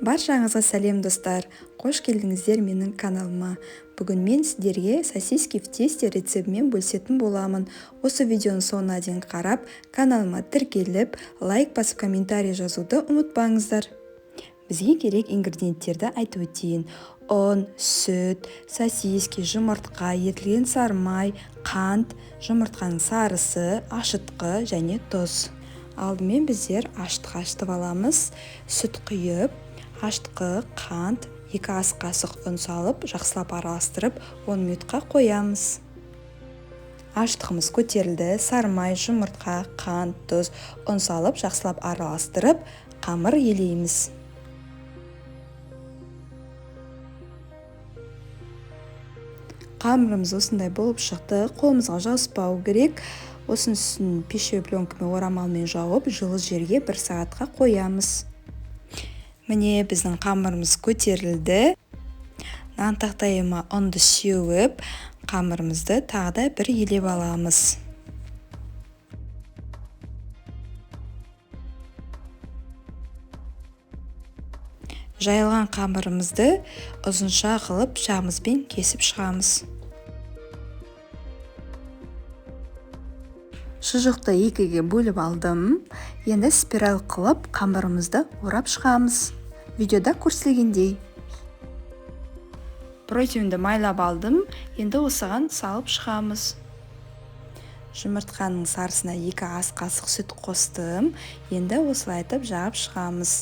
Баршаңызға сәлем, достар! Қош келдіңіздер менің каналыма. Бүгін мен сіздерге сосиски в тесте рецептімен бөлісетін боламын. Осы видеоның соңына дейін қарап, каналыма тіркеліп, лайк басып, комментарий жазуды ұмытпаңыздар. Бізге керек ингредиенттерді айтып өтейін. Ұн, сүт, сосиски, жұмыртқа, ерітілген сары май, қант, жұмыртқаның сарысы, ашытқы және тұз. Алдымен біздер ашытқы ашытып аламыз. Сүт құйып, ашытқы, қант, 2 ас қасық ұн салып, жақсылап араластырып, 10 минутқа қоямыз. Ашытқымыз көтерілді, сары май, жұмыртқа, қант, тұз, ұн салып, жақсылап араластырып, қамыр елейміз. Қамырымыз осындай болып шықты. Қолымызға жабыспау керек. Осының үстін пищевой пленкамен, орамалмен жауып, жылы жерге 1 сағатқа қоямыз. Міне, біздің қамырымыз көтерілді. Нан тақтайыма ұнды сеуіп, қамырымызды тағы да бір елеп аламыз. Жайылған қамырымызды ұзынша қылып пышағымызбен кесіп шығамыз. Шұжықты 2-ге бөліп алдым. Енді спираль қылып қамырымызды орап шығамыз. Видеода көрсетілгендей. Противенді майлап алдым. Енді осыған салып шығамыз. Жұмыртқаның сарысына 2 ас қасық сүт қостым. Енді осылайтып жағып шығамыз.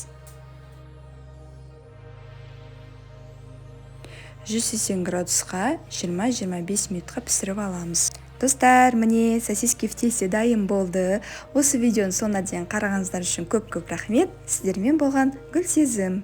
180 градусқа 20-25 минутқа пісіріп аламыз. Достар, міне, сосиски в тесте дайын болды. Осы видеоның соңына дейін қарағаныңыздар үшін көп-көп рахмет. Сіздермен болған Гүлсезім.